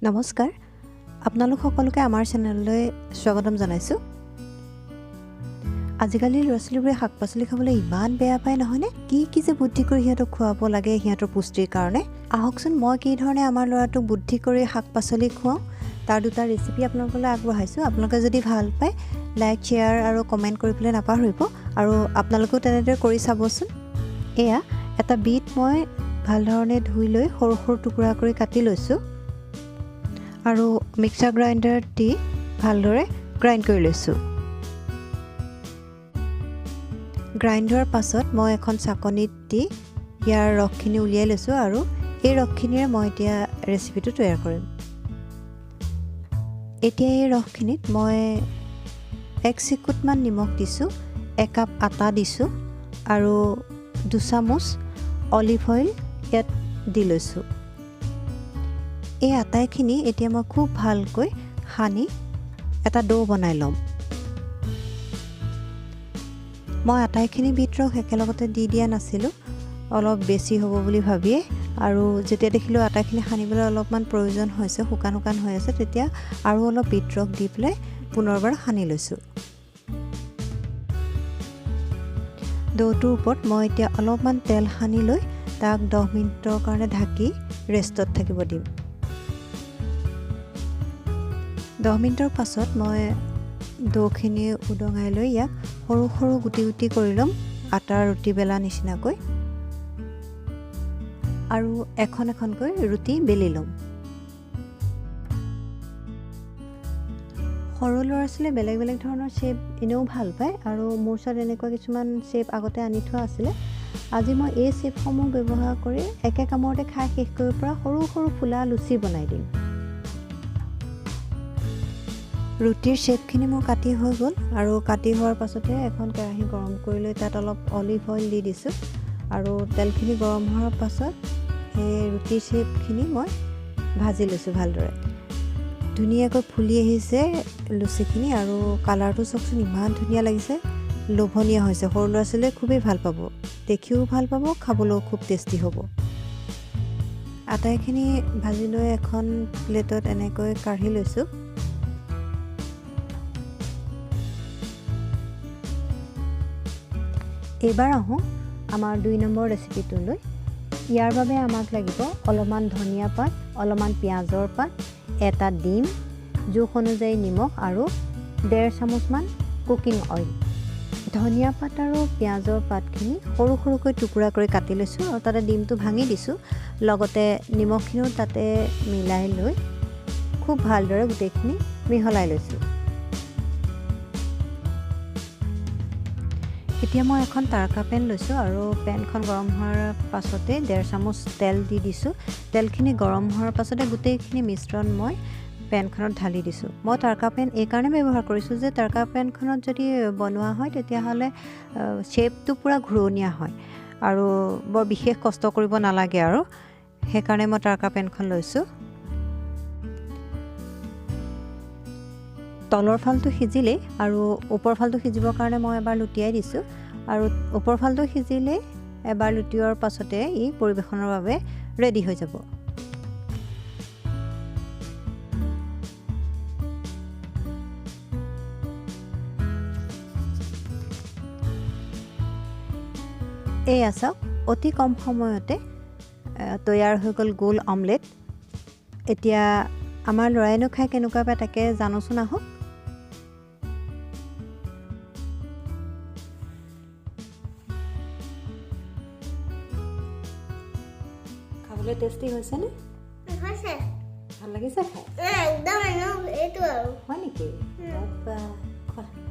নমস্কাৰ, আপোনালোক সকলোকে আমাৰ চেনেললৈ স্বাগতম জনাইছোঁ। আজিকালি ল'ৰা ছোৱালীবোৰে শাক পাচলি খাবলৈ ইমান বেয়া পায় নহয়নে? কি কি যে বুদ্ধি কৰি সিহঁতক খুৱাব লাগে সিহঁতৰ পুষ্টিৰ কাৰণে। আহকচোন মই কি ধৰণে আমাৰ ল'ৰাটোক বুদ্ধি কৰি শাক পাচলি খুৱাওঁ তাৰ দুটা ৰেচিপি আপোনালোকলৈ আগবঢ়াইছোঁ। আপোনালোকে যদি ভাল পায় লাইক, শ্বেয়াৰ আৰু কমেণ্ট কৰিবলৈ নাপাহৰিব আৰু আপোনালোকেও তেনেদৰে কৰি চাবচোন। এয়া এটা বিট মই ভাল ধৰণে ধুই লৈ সৰু সৰু টুকুৰা কৰি কাটি লৈছোঁ আৰু মিক্সাৰ গ্ৰাইণ্ডাৰত দি ভালদৰে গ্ৰাইণ্ড কৰি লৈছোঁ। গ্ৰাইণ্ড হোৱাৰ পাছত মই এখন চাকনিত দি ইয়াৰ ৰসখিনি উলিয়াই লৈছোঁ আৰু এই ৰসখিনিৰে মই এতিয়া ৰেচিপিটো তৈয়াৰ কৰিম। এতিয়া এই ৰসখিনিত মই এক চিকুটমান নিমখ দিছোঁ, একাপ আটা দিছোঁ আৰু দুচামুচ অলিভ অইল ইয়াত দি লৈছোঁ। এই আটাইখিনি এতিয়া মই খুব ভালকৈ সানি এটা দৌ বনাই ল'ম। মই আটাইখিনি বিট ৰস একেলগতে দি দিয়া নাছিলোঁ, অলপ বেছি হ'ব বুলি ভাবিয়ে, আৰু যেতিয়া দেখিলোঁ আটাইখিনি সানিবলৈ অলপমান প্ৰয়োজন হৈছে, শুকান শুকান হৈ আছে, তেতিয়া আৰু অলপ বিট ৰস দি পেলাই পুনৰবাৰ সানি লৈছোঁ। দৌটোৰ ওপৰত মই এতিয়া অলপমান তেল সানি লৈ তাক 10 মিনিটৰ কাৰণে ঢাকি ৰেষ্টত থাকিব দিম। 10 মিনিটৰ পাছত মই দৌখিনি উদঙাই লৈ ইয়াক সৰু সৰু গুটি গুটি কৰি ল'ম, আটাৰ ৰুটি বেলা নিচিনাকৈ, আৰু এখন এখনকৈ ৰুটি বেলি ল'ম। সৰু ল'ৰা ছোৱালীয়ে বেলেগ বেলেগ ধৰণৰ শ্বেপ এনেও ভাল পায় আৰু মোৰ ওচৰত এনেকুৱা কিছুমান শ্বেপ আগতে আনি থোৱা আছিলে। আজি মই এই শ্বেপসমূহ ব্যৱহাৰ কৰি একে কামৰতে খাই শেষ কৰিব পৰা সৰু সৰু ফুলা লুচি বনাই দিম। ৰুটিৰ শ্বেপখিনি মোৰ কাটি হৈ গ'ল আৰু কাটি হোৱাৰ পাছতে এখন কেৰাহী গৰম কৰি লৈ তাত অলপ অলিভ অইল দি দিছোঁ আৰু তেলখিনি গৰম হোৱাৰ পাছত সেই ৰুটিৰ শ্বেপখিনি মই ভাজি লৈছোঁ ভালদৰে। ধুনীয়াকৈ ফুলি আহিছে লুচিখিনি আৰু কালাৰটো চাওকচোন, ইমান ধুনীয়া লাগিছে, লোভনীয় হৈছে। সৰু ল'ৰা ছোৱালীয়ে খুবেই ভাল পাব, দেখিও ভাল পাব, খাবলৈও খুব টেষ্টি হ'ব। আটাইখিনি ভাজি লৈ এখন প্লেটত এনেকৈ কাঢ়ি লৈছোঁ। এইবাৰ আহোঁ আমাৰ 2 নম্বৰ ৰেচিপিটোলৈ। ইয়াৰ বাবে আমাক লাগিব অলপমান ধনিয়া পাত, অলপমান পিঁয়াজৰ পাত, এটা ডিম, জোখ অনুযায়ী নিমখ আৰু 1.5 চামুচমান কুকিং অইল। ধনিয়া পাত আৰু পিঁয়াজৰ পাতখিনি সৰু সৰুকৈ টুকুৰা কৰি কাটি লৈছোঁ আৰু তাতে ডিমটো ভাঙি দিছোঁ, লগতে নিমখখিনিও তাতে মিলাই লৈ খুব ভালদৰে গোটেইখিনি মিহলাই লৈছোঁ। এতিয়া মই এখন তাৰকা পেন লৈছোঁ আৰু পেনখন গৰম হোৱাৰ পাছতে 1.5 চামুচ তেল দি দিছোঁ। তেলখিনি গৰম হোৱাৰ পাছতে গোটেইখিনি মিশ্ৰণ মই পেনখনত ঢালি দিছোঁ। মই তাৰকা পেন এইকাৰণে ব্যৱহাৰ কৰিছোঁ যে তাৰকা পেনখনত যদি বনোৱা হয় তেতিয়াহ'লে শ্বেপটো পূৰা ঘূৰণীয়া হয় আৰু বৰ বিশেষ কষ্ট কৰিব নালাগে আৰু সেইকাৰণে মই তাৰকা পেনখন লৈছোঁ। তলৰ ফালটো সিজিলেই আৰু ওপৰ ফালটো সিজিবৰ কাৰণে মই এবাৰ লুটিয়াই দিছোঁ আৰু ওপৰ ফালটো সিজিলেই এবাৰ লুটিওৱাৰ পাছতে ই পৰিৱেশনৰ বাবে ৰেডি হৈ যাব। এয়া চাওক, অতি কম সময়তে তৈয়াৰ হৈ গ'ল গোল অমলেট। এতিয়া আমাৰ ল'ৰাইনো খাই কেনেকুৱা পায় তাকে জানোচোন আহক। খাবলৈ টেষ্টি হৈছেনে? হৈছে। ভাল লাগিছে খাই? একদম, এইটো আৰু হয় নেকি? খোৱা।